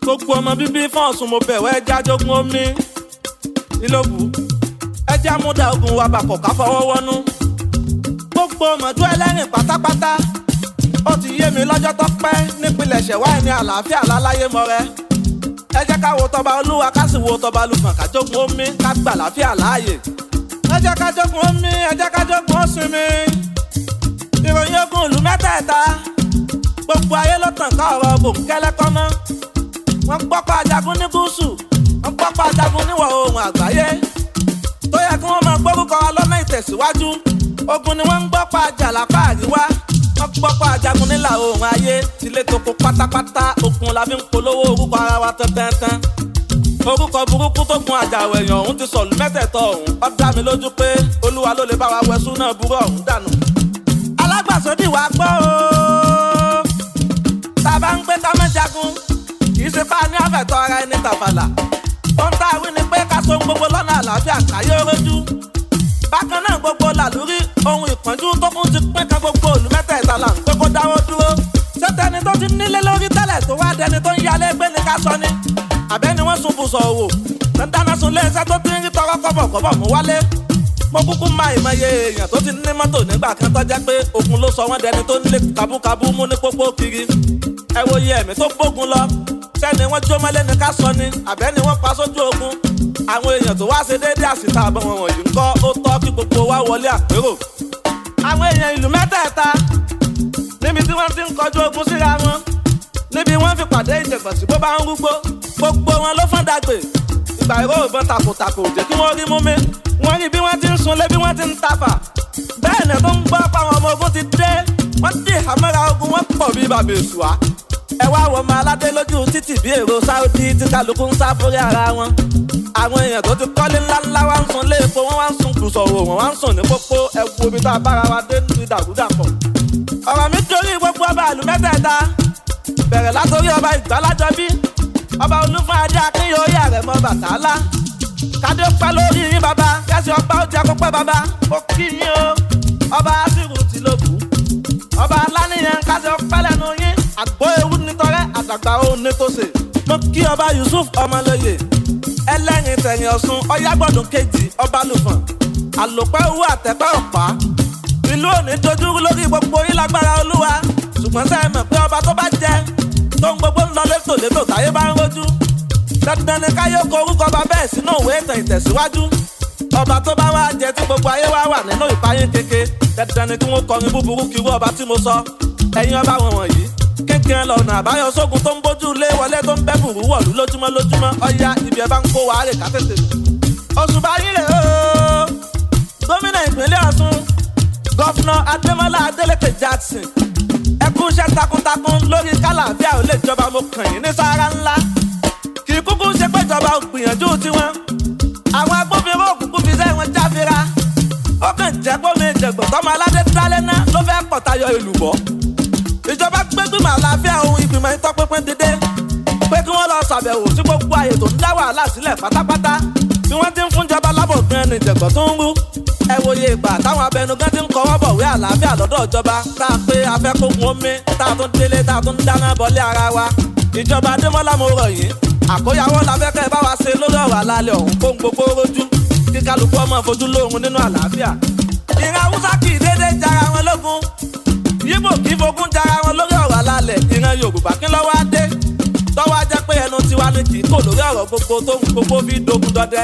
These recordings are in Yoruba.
Gbogbo ọmọ bíbí fún Ọ̀ṣun, mo bẹ̀wẹ̀, ẹja jogun omi ìlóbù, ẹja múdà ogun wa bàkọ̀ ká fọwọ́ wọnú. Gbogbo ọmọdún ẹlẹ́rìn pátápátá, ó ti yé mi lọ́jọ́ tó pẹ́ nípìnlẹ̀ ṣẹ̀wá ẹni àlàáfíà láláyé mọ́rẹ́. Ẹ jẹ́ ká wo tọba olúwa, ká sì wo tọba olùfọ̀n, ká jogun omi, ká gbà láfíà láàyè. Ẹ jẹ́ ká jogun omi, ẹ jẹ́ ká jogun osinmi. Ìròyìn ogun ìlú mẹ́tẹ̀ẹ̀ta, gbogbo ayé ló tàn ká ọ̀rọ̀ bòńkẹ́lẹ́ kọ́mọ́. Wọ́n gbọ́pọ̀ ajagun ní gúúsù, wọ́n gbọ́pọ̀ ajagun níwọ̀ oòrùn àgbáyé tó yẹ kí wọ́n máa gbórúkọ wa lọ́nà ìtẹ̀síwájú. Ogun ni wọ́n ń gbọ́pọ̀ ajá lápá àríwá, wọ́n gbọ́pọ̀ ajagun nílà oòrùn ayé. Tilé toko pátápátá, ogun la fi ń polówó orúkọ ara wa tẹ́tẹ́tẹ́. Orúkọ burúkú tó gun àjàwẹ̀ èèyàn ọ̀hún ti sọ̀lú mẹ́tẹ̀ẹ̀tọ̀ ọ̀hún. Ó dá mi lójú pé olúwa ló lè bá wa wẹ̀sùn náà burú ọ̀hún dànù. Alágbàsódì wa gbọ́ o, tá a bá ń gbé ká má jagun, kì í ṣe bá a ní àfẹ̀tọ́ ara ẹni tàfàlà. Ohun tá a wí ni pé ká so ohun gbogbo lọ́nà àlàáfíà, káyé rójú. Bákan náà, gbogbo làlúrí ohun ìpọ́njú tó kún ti pín kan gbogbo òlù mẹ́tẹ̀ẹ̀ta là ń pé kó dáwọ́ dúró. Ṣé tẹni tó ti nílé lórí tẹ́lẹ̀ tó wá dẹni tó ń yálé gbé ni ká sọ ni, àbẹ́ni wọ́n sun bùsọ̀ òwò tó ń dáná sun léṣẹ́ tó ti ń rí tọrọ kọ́bọ̀kọ́bọ̀ mú wálé? Mo kúkú máa ìmọye èèyàn tó ti ní mọ́tò nígbà kan tó jẹ́ pé ogun ló sọ wọ́n dẹni tó ń lé kabúkabú mú ní pópó kiri. Ẹ wo iye ẹ̀mí tó gbógun lọ. Sẹ́ni wọ́n jó mọ́lé ní ká sọ ni, àbẹ́ni wọ́n pa sójú ogun? Àwọn èèyàn tó wá ṣe déédéé àsìta àbọ̀ wọn wọ̀nyí ń kọ́? Ó tọ́ kí gbogbo wa wọlé àpérò. Àwọn èèyàn ìlú mẹ́tẹ̀ẹ̀ta, níbi tí wọ́n ti ń kọjú ogun síra wọn, níbi wọ́n fi pàdé ìjẹ̀gbọ̀n sí bó bá ń rúgbó, gbogbo wọn ló fọ́n dàgbé. Ìgbà ìró ìbọn takòtàkò jẹ́ kí wọ́n rí mú mi. Wọ́n rí bí wọ́n ti ń sunlé, bí wọ́n ti ń tafà. Bẹ́ẹ̀ ni tó ń gbọ́ páwọn ọmọ ogun ti dé, wọ́n dì àmọ́ra ogun, wọ́n pọ̀ bí bàbá èṣùá. Ẹ wá wọ ọmọ aládé lójú títì bí èrò Sáúdí tí kálukú ń sá fúrí ara wọn. Àwọn èèyàn tó ti kọ́lé ńláńlá wá ń sun lé epo, wọ́n wá ń sun kùsọ̀wò, wọ́n wá ń sùn ní pópó. Ẹ wo ibi tá a bára wa dé ní dàrúdàpọ̀. Ọ̀rọ̀ mi torí gbogbo ọba ìlú mẹ́tẹ̀ẹ̀ta, bẹ̀rẹ̀ látòrí ọba Ìgbàlájọbí, ọba Olúfúnadé Akínyòóyè Àrẹ̀mọ Bàtálá. Kádé pẹ́ lórí yín, bàbá. Kẹ́sì ọba ó jẹ́ kó pẹ́, bàbá. Ó kí yín o. Ọba Asiru Tìlóbù, ọba Aláníyàn, kásì ọpẹ́ lẹ́nu yín. Àgbo ewu nítọ́rẹ́ àdàgbà òun nítòsè. Mo kí ọba Yusuf Ọmọlóye Ẹlẹ́rìn tẹ̀yìn Ọ̀ṣun Ọ̀yágbọ̀dún kejì, ọba Lùfọ̀n, àlòpẹ́ owó àtẹ̀pẹ́ ọ̀pá. Ìlú òní dojú lórí gbogbo yín lágbára olúwa. Ṣùgbọ́n sẹ́ mọ̀ pé ọba tó bá jẹ tó ń gbogbo ń lọ létòlétò, táyé bá ń rojú, dandan ni káyé kọ orúkọ ọba bẹ́ẹ̀ sínú ìwé ìtàn ìtẹ̀síwájú. Ọba tó bá wá jẹ tí gbogbo ayé wá wà nínú ìpayín keke, dandan ni kí wọ́n kọrin búburú kiri ọba tí mo sọ. Ẹ̀yin ọba wọn wọ̀nyí, kékeré lọ́nà àbáyọ sógun tó ń bójú lé wọlé, tó ń bẹ́ bùrú wọ̀lú lójúmọ́ lójúmọ́? Ọ̀ya, ibi ẹ̀ bá ń kó wàá rè ká tètè mọ̀. Òṣùbà yín rè o, gómìnà ìpínlẹ̀ Ọ̀ṣun, Governor Adémọ́lá Adélékè Jackson. Ẹ kú iṣẹ́ takuntakun lórí kálàáfíà ò lè jọba. Mo kàn yín ní sáárá ńlá. Kì í kúkú ṣe pé ìjọba ò gbìyànjú tiwọn, àwọn agbófinró òkùnkùn fi sẹ́ wọn jáfira. Ó kàn jẹ́ pómi ìjẹ̀gbọ̀n tọ́mọ aládé dálé náà ló fẹ́ pọ̀ tayọ èlùbọ́. Ìjọba gbégbìmọ̀ àlàáfíà ohun ìgbìmọ̀ ìtọ́pinpin dìde pé kí wọ́n lọ ṣàbẹ̀wò sí gbogbo àyè tó ń dá wàhálà sílẹ̀ pátápátá. Bí wọ́n ti ń fúnjọba lábọ̀ gan ni ìjẹ̀gbọ̀n tó ń rú. Ẹ wòye ìgbà táwọn abẹnugan ti ń kọwọ́ bọ̀wé àlàáfíà lọ́dọ̀ ìjọba, tá a pé afẹ́kógun omi, tá a tún délé, tá a tún dáná bọ́lé ara wa. Ìjọba Adémọ́lá, mo rọ̀ yín, àkóyawọ́ la fẹ́ kẹ́ ẹ bá wa ṣe lórí ọ̀rọ̀ alálẹ̀ ọ̀hún, kó ń gbogbo rójú, kí kálukú ọmọ fojú lóorun nínú àlàáfíà. Ìran Haúsá kì í dédé jara wọn lógun, Yíbò kì í fogun jara wọn lórí ọ̀rọ̀ alálẹ̀. Ìran Yorùbá, kí lọ́wọ́ á dé tọ́wọ́ á jẹ́ pé ẹnu tiwa ni kì í kò lórí ọ̀rọ̀ gbogbo tó ń gbogbo fi dogun dọdẹ?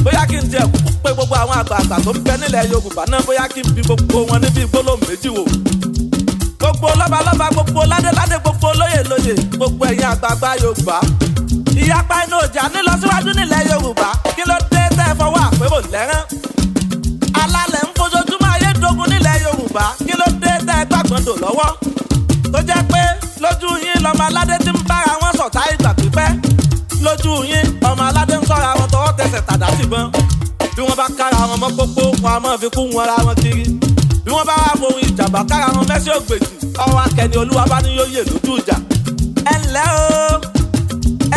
Bóyá kí n tiẹ̀ kúkú pé gbogbo àwọn àgbààgbà tó ń bẹ nílẹ̀ Yorùbá náà, bóyá kí n bi gbogbo wọn níbi gbólóhùn méjì wò. Gbogbo lọ́balọ́ba, gbogbo ládéládé, gbogbo lóyè lóyè, gbogbo ẹ̀yin àgbààgbà Yorùbá, ìyapa inú ọjà nílọsíwájú nílẹ̀ Yorùbá. Kí ló dé tẹ́ ẹ fọwọ́ àpérò lẹ́rán? Alálẹ̀ ń fojoojúmọ́ ayé dogun nílẹ̀ Yorùbá. Kí ló dé tẹ́ ẹ gbàgbọ́ndò lọ́wọ́, tó jẹ́ pé lójú yín lọ́mọ aládé ti ń bára wọn ṣọ̀tá ìgbà pípẹ́? Lójú yín, ọmọ aládé ń sọ́ra wọn tọwọ́ tẹsẹ̀ tàdá síbọn. Bí wọ́n bá kára wọn mọ́ pópó, wọn a máa fi kú wọn ra wọn kiri. Bí wọ́n bá wá fohùn ìjàmbá kára wọn mẹ́sí ògbèjì, ọwọ́ akẹni olúwa bá ní yóò yè lójú ìjà. Ẹ ǹlẹ́ o,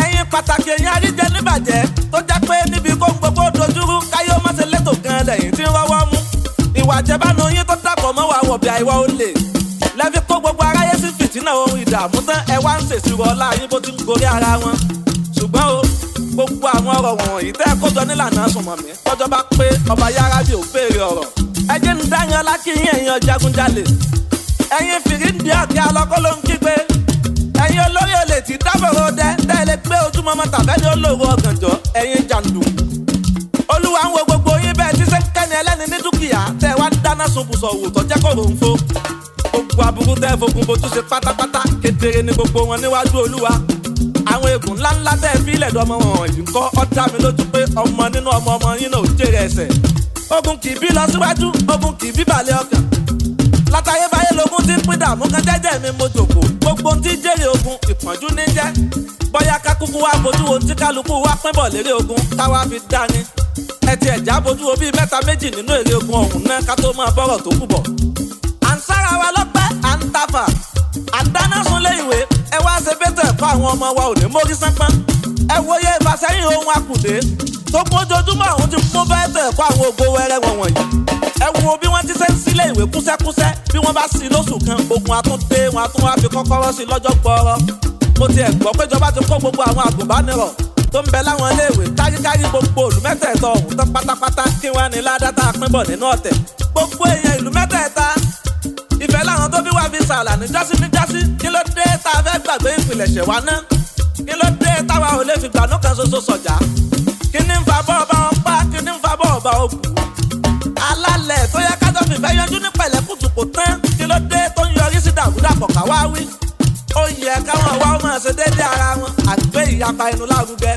ẹ̀yin pàtàkì ẹ̀yin àríjẹ níbàjẹ́ tó jẹ́ pé níbi kó ń gbogbo dojúrú, káyé ó má ṣe létò gan lẹ́yìn tí ń rọ́wọ́ mú. Ìwà àjẹbánu yín tó dàpọ̀ mọ́ wà wọ̀bì àìwọ́ olè lẹ́fi kó gbogbo aráyé sí fìtínà. fìtínà ohun ìdààmú tán, ẹ wá ń ṣèṣirò ọlá yín bó ti ń gorí ara wọn. Ṣùgbọ́n o, gbogbo àwọn ọ̀rọ̀ wọ̀nyí tẹ́ kójọ nílànà sùnmọ̀mí, tọ́jọ́ bá pé ọba Yárábì ò béèrè ọ̀rọ̀. Ẹ jẹ́ ń dáyan lákìyìn ẹ̀yin jagunjalè, ẹ̀yin fìríǹdì àti alọ́kọ́ ló ń kígbe, ẹ̀yin olórí olè tí dábòrò dẹ tẹ́lẹ̀ pé ojúmọmọ tàbẹ́ni olóru ọ̀gànjọ́, ẹ̀yin jàǹdùkú. Olúwa ń wo gbogbo yín bẹ́ẹ̀ tí ṣe ń kẹ́ni ẹlẹ́ni ní dúkìá tẹ́ wá ń dáná sun bùsọ̀ wò tó jẹ́ kòrò ń fo. Gbogbo aburú tẹ́ fogun bojú ṣe pátápátá kedere ni gbogbo wọn níwájú Olúwa. Àwọn ègún ńláńlá tẹ́ fi ilẹ̀ dọ́mọ wọn yìí ń kọ́, ó dá mi lójú pé ọmọ nínú ọmọ ọmọ yín náà ò jèrè ẹsẹ̀. Ogun kì í bí lọ síwájú, ogun kì í bí balẹ̀ ọkàn. Látayébáyé lógún tí ń pín dààmú kan jẹ́jẹ́ mi mo jòkó. Gbogbo ohun tí ń jèrè ogun ìpọ́njú ní jẹ́. Bóyá kákúkú wá fojú wo tí kálukú wá pín bọ̀ lérè ogun káwá fi dání. Ẹ ti ẹ̀já fojú wo bíi mẹ́ta méjì nínú èrè ogun ọ̀hún náà ká tó máa bọ́rọ̀ tó kù bọ̀. À ń sára wa lọ́pẹ́, à ń tafà, à ń dáná sunlé ìwé. Ẹ wá ṣe bẹ́tẹ̀ ẹ̀kọ́ àwọn ọmọ wa ò ní mórí sánpọ́n. Ẹ wòye ìfàsẹ́yìn ohun akùdé tó kún ojoojúmọ́ àwọn ti mú bẹ́tẹ̀ ẹ̀kọ́ àwọn ògo wẹrẹ wọn wọ̀nyí. Ẹ wo bí wọ́n ti ṣe ń sílé ìwé kúsẹ́kúsẹ́, bí wọ́n bá sí lóṣù kan ogun àtúndé wọn àtún wá fi kọ́kọ́rọ́ sí lọ́jọ́ gbọ́ọ́rọ́. Mo ti ẹ̀ gbọ́ péjọba ti kó gbogbo àwọn àgùnbánirọ̀ tó ń bẹ láwọn iléèwé káríkárí gbogbo ìlú mẹ́tẹ̀ẹ̀ta ọ̀hún tán pátápátá, kí wọ́n ní ládàtà pínbọ̀ nínú ọ̀tẹ̀. Gbogbo èèyàn ìlú mẹ́tẹ̀ẹ̀ta ìfẹ́ láwọn tó bí wá fi sàlà níjọ́sí níjọ́sí. Kí ló dé tá a fẹ́ gbàgbé ìpìlẹ̀ṣẹ̀ wa ná? Kí ló dé táwa ò lè fi gbànú kan ṣoṣo sọ̀jà? Kí ní ń fa bọ́ọ̀bá ọpá? Kí ní ń fa bọ́ọ̀bá òkú? Alálẹ̀ tó yẹ kájọ fìfẹ́ yanjú ní pẹ̀lẹ́kùtù kò tán, kí ló dé tó ń yọrí sí dàrúdàpọ̀ káwá wí? Ó yẹ káwọn wá ó máa ṣe déédéé ara wọn, àgbé ìyapa inú lárugẹ.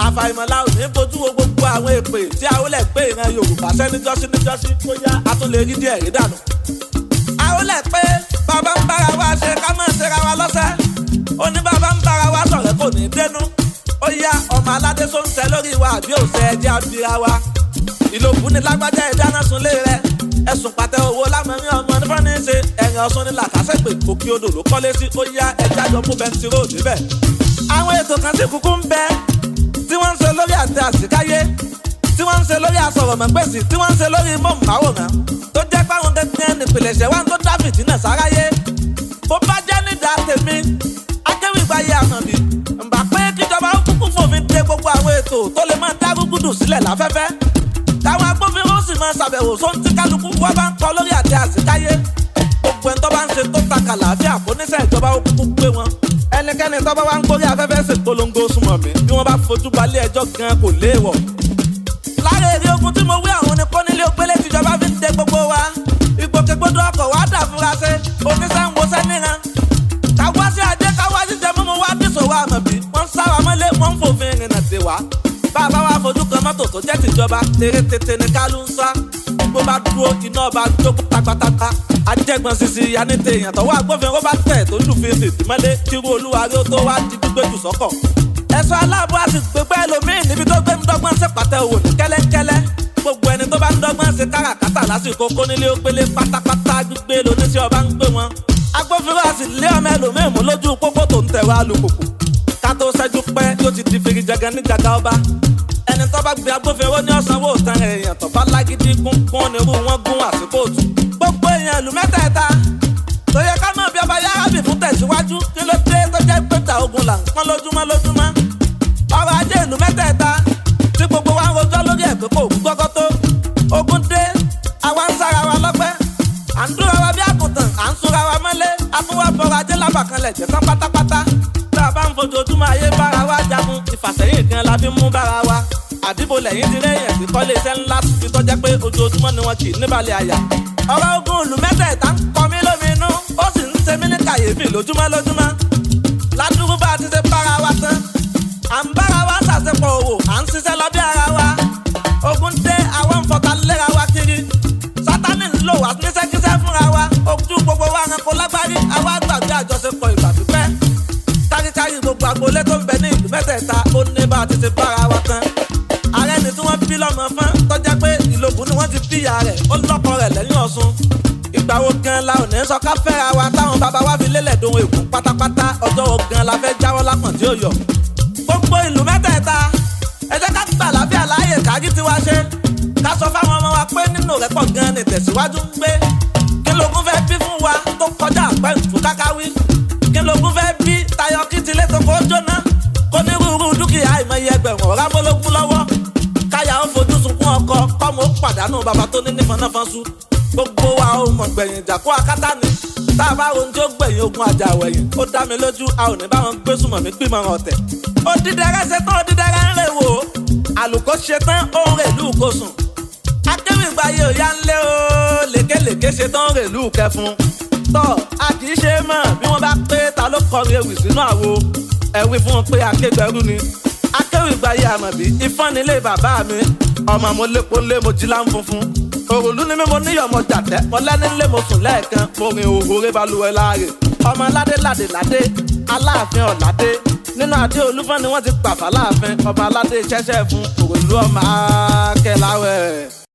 Àfàìmọ̀lá ò ní fojú wo gbogbo àwọn èpè tí àwọlẹ̀ gbé ìran Yorùbá sẹ́ni jọ́sí níjọ́sí, bóyá a tún lè rí díẹ̀ rí dànù. Àwọlẹ̀ pé bàbá ń bára wa ṣe ká máa ṣera wa lọ́sẹ̀, ó ní bàbá ń bára wa sọ̀rẹ́ kò ní dénú. Ó yá, ọmọ aládé só ń tẹ lórí wa àbí òṣè ẹjẹ́ abira wa. Ìlòkù ní lágbájá ìdáná sunlé rẹ, ẹ̀sùn pàtẹ owó lámọrin ọmọ nífọ̀ní ṣe ẹ̀rìn ọ̀sùn ní làkàṣẹ́pẹ̀ òkè odò ló kọ́lé sí. Ó yá, ẹja jọ mú bẹntiró níbẹ̀. Àwọn ètò kan sì kúkú ń bẹ tí wọ́n ń ṣe lórí àtẹ àsìkáyé, tí wọ́n ń ṣe lórí asọ̀rọ̀mọ̀gbèsì, tí wọ́n ń ṣe lórí mọ̀nmáwòrán, tó jẹ́ páwọn gẹ́gẹ́ nípìnlẹ̀ṣẹ̀ wá ń tó dá fìtínà sáráyé. Bó bá jẹ́ nídàá tèmi akéwìgbáyé àmọ̀bí ǹbà pé kíjọba ó kúkú fòfin de gbogbo àwọn ètò tó lè máa dá rúgúdù sílẹ̀ láfẹ́fẹ́, táwọn agbófinró sì máa ṣàbẹ̀wò sóhun tí kálukú wá bá ń kọ lórí àtẹ àsìkáyé. Gbogbo ẹni tó bá ń ṣe tó ta kàlàáfíà kó níṣẹ́ ìjọba ó kúkú gbé wọn. Ẹnikẹ́ni tó bá wá ń kórí afẹ́fẹ́ ṣe polongo súnmọ́ mi, bí wọ́n bá fojú balẹ̀ ẹjọ́ gan kò léèwọ̀. Lára èrè ogun tí mo wí àwọn ni kónílé ògbélé tìjọba fi ń de gbogbo wa. Ìgbòkègbodò ọkọ̀ wa dà fura ṣe oníṣẹ́ ń wọṣẹ́ níran. Káwá sí ajé, káwá jíjẹ mímu wá dìṣòwò àmọ̀bí, wọ́n ń sára mọ́lé, wọ́n ń fòfin ìrìnà dè wá. Bàbá wa fojú kan mọ́tò tó jẹ́ tìjọba, eré tètè ní kálú ń sá. Gbogbo bá dúró iná ọba jókòó tagbátagba. Ajẹ́gbọ̀n sisi yanite èèyàn tọ́wọ́ agbófinró bá tẹ̀ tó lùfin fìdí mọ́lé kírú olúwarí ó tó wá di gbígbé jù sọ́kọ̀. Ẹ̀ṣọ́ aláàbò àti gbégbé ẹlòmíì níbi tó gbé ń dọ́gbọ́n sí pàtẹ òwò ní kẹ́lẹ́kẹ́lẹ́. Gbogbo ẹni tó bá ń dọ́gbọ́n sí káràkátà lásìkò kónílé ó gbélé pátápátá, gbígbé lóníṣẹ́ ọba ń gbé wọn. Agbófinró àti lé ọmọ ẹlòmíì mú lójú pópó tó ń tẹ̀wé alùpùpù. Ká tó ṣẹ́jú pẹ́ yóò ti di fèrè jẹgẹ níjàgá ọba. Ẹni tó bá gbé agbófinró ní ọ̀sánwó tán, èèyàn tó bá lágídí kúnkún nírú wọn gún àsìkò òtù. Gbogbo èèyàn ìlú mẹ́tẹ̀ẹ̀ta tó yẹ ká mọ̀ bí ọba Yárábì fún tẹ̀síwájú, kí ló dé tó jẹ́ pé ta ogun là ń pọ́n lójúmọ́ lójúmọ́? Ọrọ̀ ajé ìlú mẹ́tẹ̀ẹ̀ta tí gbogbo wa ń rojọ́ lórí ẹ̀ pé kò kú gọ́gọ́ tó. Ogun dé, àwa ń sára wa lọ́gbẹ́, à ń dúra wa bí àgùntàn, à ń súnra wa mọ́lé, a tún wá bọrọ̀ ajé lábàkanlẹ̀ jẹ́ tán pátápátá. Tá a bá ń fojoojúmọ́ ayé bára wa jagun, ìfàsẹ́yìn kan la fi mú bára wa. Àdìbò lẹ́yìn ti rẹ́yìn tí kọ́lé iṣẹ́ ńlá fi tọ́jẹ́ pé ojoojúmọ́ ni wọn kì í níbalẹ̀ àyà. Ọ̀rọ̀ ogun ìlú mẹ́tẹ̀ẹ̀ta ń kọ mí lóminú, ó sì ń ṣe mí ní kàyéfì lójúmọ́ lójúmọ́. Ládùúgbò bá a ti ṣe bára wa tán, à ń bára wa ṣàṣepọ̀ òwò, à ń ṣiṣẹ́ lọ bí ara wa. Ogun dé, àwọn ń fọta léra wa kiri. Sátánì ń lò wá níṣẹ́kíṣẹ́ fúnra wa. Ojú gbogbo wa ẹranko lágbárí, àwa gbàgbé àjọṣepọ̀ ìgbà pípẹ́. Káríkárí gbogbo agboolé tó ń bẹ ní ìlú mẹ́tẹ̀ẹ̀ta ó ní bá a ti ṣe bára wa tán. Ààrẹ ni tí wọ́n bí lọ́mọ fún tọ́já pé ìlòkù ni wọ́n ti bí ìyá rẹ̀, ó lọ́kọ rẹ̀ lẹ́yìn Ọ̀ṣun. Ìgbà wo gan la ò ní sọ ká fẹ́ra wa táwọn bàbá wa fi lélẹ̀ dohun ègún pátápátá? Ọjọ́ wo gan la fẹ́ jáwọ́ lápọ̀n tí ó yọ? Gbogbo ìlú mẹ́tẹ̀ẹ̀ta, ẹ jẹ́ ká gbà láfíà láàyè kájí tiwa ṣe. Ká sọ fáwọn ọmọ wa pé nínú rẹ̀ pọ̀ gan ni tẹ̀síwájú ń gbé. Kí lóògùn fẹ́ bí fún wa tó kọjá àpẹ́ ìtúkákáwí? Lógún fẹ́ bí tayọ kí tilé tó kó jóná, kó ní rúurú dúkìá ìmọ̀ye ẹgbẹ̀rún ọ̀rá mọ́lógún lọ́wọ́, káyà ó fojú sunkún ọkọ, kọ́mọ ó pàdánù bàbá tó ní nífọ̀nàfọ̀nsú. Gbogbo wa ó mọ̀ gbẹ̀yìn ìjà kó akátá ni. Tá a bá rohun tí ó gbẹ̀yìn ogun àjàwẹ̀yìn, ó dá mi lójú, a ò ní bá wọn gbé sùmọ̀ mí gbìmọ̀ ọ̀tẹ̀. Odídẹrẹ́ ṣe tán, odídẹrẹ́ ń rè wò ó. Àlùkò ṣe tán, ó ń rèlú kò sùn. Akéwìgbàyè òyà ń lé o, lékelèké ṣe tán, rèlú kẹfun. Tọ́ a kì í ṣe é mọ̀ bí wọ́n bá pé ta ló kọrin ewì sínú àwo, ẹ̀wí fún wọn pé akégbẹ̀rú ni. Akéwìgbàyè àmọ̀bí ìfọ́nilé bàbá mi, ọmọ mo lépo lé, mo jí láń funfun. Òròlú ni mí, mo níyọ̀, mo jàtẹ́, mo lẹ́ni lé, mo sùn lẹ́ẹ̀kan, mo rìn òhòrè balùwẹ̀ láàyè. Ọmọ aládé ládé ládé, aláàfin ọ̀ládé. Nínú adé olúfọ́n ni wọ́n ti pàfà láàfin ọba aládé ṣẹ́ṣẹ́ fún òròlú ọmọ akẹ́láwẹ̀.